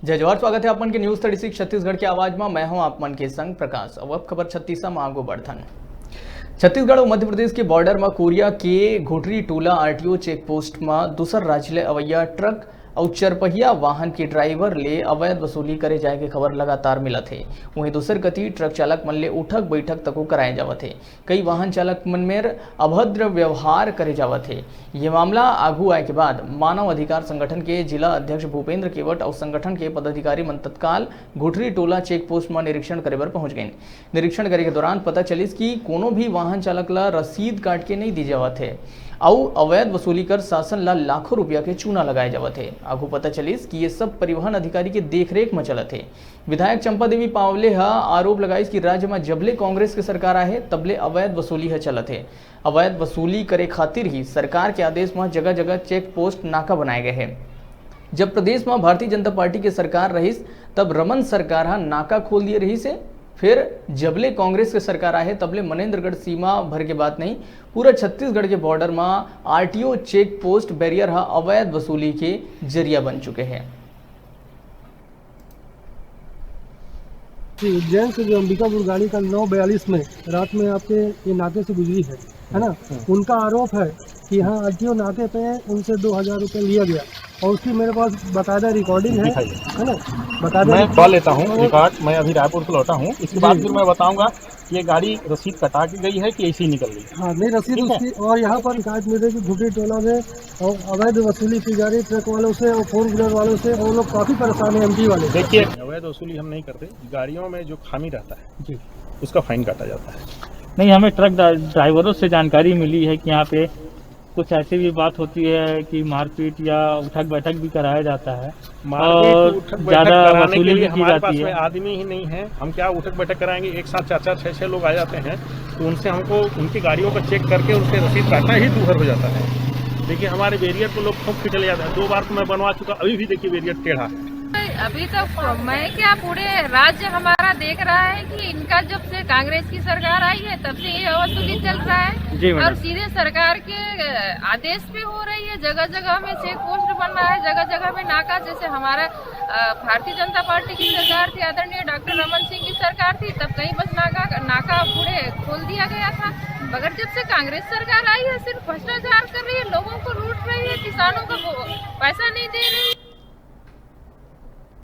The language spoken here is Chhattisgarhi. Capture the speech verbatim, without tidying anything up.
जय जोहार, स्वागत है आप मन के News Thirty Six छत्तीसगढ़ के आवाज में। मैं हूं आप मन के संग प्रकाश। अब, अब खबर छत्तीसा में आगू बढ़थन। छत्तीसगढ़ और मध्य प्रदेश के बॉर्डर में कोरिया के घुटरी टोला आरटीओ चेक पोस्ट में दूसर राज्य ले अवैया ट्रक अउ चरपहिया वाहन के ड्राइवर ले अवैध वसूली करे जाए के खबर लगातार मिलत हे। वहीं दूसर कती ट्रक चालक मन ले उठक बैठक तको कराए जावत हे। कई वाहन चालक मन मेर अभद्र व्यवहार करे जावत हे। ये मामला आगू आए के बाद मानव अधिकार संगठन के जिला अध्यक्ष भूपेंद्र केवट अउ संगठन के पदाधिकारी मन तत्काल घुटरी टोला चेक पोस्ट म निरीक्षण करे बर पहुंच गइन। निरीक्षण करे के दौरान पता चलिस कि कोनो भी वाहन चालक ल रसीद काट के नइ दी जावत हे अउ अवैध वसूली कर शासन ल लाखों रुपया के चूना लगाए जावत हे। आगू पता चलिस कि ये सब परिवहन अधिकारी के देखरेख म चलत हे। विधायक चंपा देवी पावले ह आरोप लगाइस कि राज्य म जबले कांग्रेस के सरकार आहे, तबले अवैध वसूली ह चलत हे। अवैध वसूली करे खातिर ही सरकार के आदेश म जगह-जगह चेक पोस्ट नाका बनाए गए हे। जब प्रदेश म भारतीय जनता पार्टी के सरकार रहिस, तब रमन सरकार ह नाका खोल दिए रहिस हे। फिर जबले कांग्रेस के सरकार आहे, तबले मनेंद्रगढ़ सीमा भर के बात नहीं, पूरा छत्तीसगढ़ के बॉर्डर म आरटीओ चेक पोस्ट बैरियर ह अवैध वसूली के जरिया बन चुके हे। जी, उज्जैन से जो अंबिकापुर गाड़ी कल नौ बयालीस में रात में आपके ये नाके से गुजरी है, है ना? हम्म। उनका आरोप है कि यहाँ आरटीओ नाके पे उनसे दो हज़ार रुपये लिया गया और उसकी मेरे पास बाकायदा रिकॉर्डिंग है, दिखाइए। है ना? बाकायदा मैं रिकॉर्ड कॉल लेता हूँ, और रिकॉर्ड। मैं अभी रायपुर से लौटा हूँ, इसके जी। बाद फिर मैं बताऊंगा कि ये गाड़ी रसीद कटा के गई है कि ऐसे ही निकल गई। हाँ, नहीं, रसीद ठीक है। उसकी, और यहाँ पर शिकायत मिल रही है कि घुटरी टोला में और अवैध वसूली की जा रही ट्रक वालों से और फोर व्हीलर वालों से, और लोग काफी परेशान हैं एमपी वाले। देखिए, अवैध वसूली हम नहीं करते, गाड़ियों में जो खामी रहता है, जी। उसका फाइन काटा जाता है। नहीं, हमें ट्रक ड्रा-, ड्राइवरों से जानकारी मिली है कि यहाँ पे कुछ ऐसी भी बात होती है कि मारपीट या उठक बैठक भी कराया जाता है। मारपीट, और उठक बैठक ज्यादा कराने वसूली के लिए भी की हमारे जाती पास है। में आदमी ही नहीं है। हम क्या उठक बैठक कराएंगे? एक साथ चार चार छह छह लोग आ जाते हैं, तो उनसे हमको उनकी गाड़ियों को चेक करके उनसे रसीद काटना ही दूभर हो जाता है। देखिए, हमारे बैरियर को लोग ठोक के चले जाते हैं। दो बार तो मैं बनवा चुका, अभी भी देखिए बैरियर टेढ़ा है। अभी तो मैं क्या, पूरे राज्य हमारा देख रहा है कि इनका जब से कांग्रेस की सरकार आई है, तब से ये वसूली चल रहा है। जी मैडम। और सीधे सरकार के, अ, आदेश पे हो रही है। जगह जगह में चेक पोस्ट बन रहा है, जगह जगह में नाका। जैसे हमारा, अ, भारतीय जनता पार्टी की सरकार थी, आदरणीय डॉक्टर रमन सिंह की सरकार थी, तब कई बस नाका, नाका पूरे खोल दिया गया था। मगर जब से कांग्रेस सरकार आई है, सिर्फ भ्रष्टाचार कर रही है, लोगों को लूट रही है, किसानों को वो पैसा नहीं दे रही है।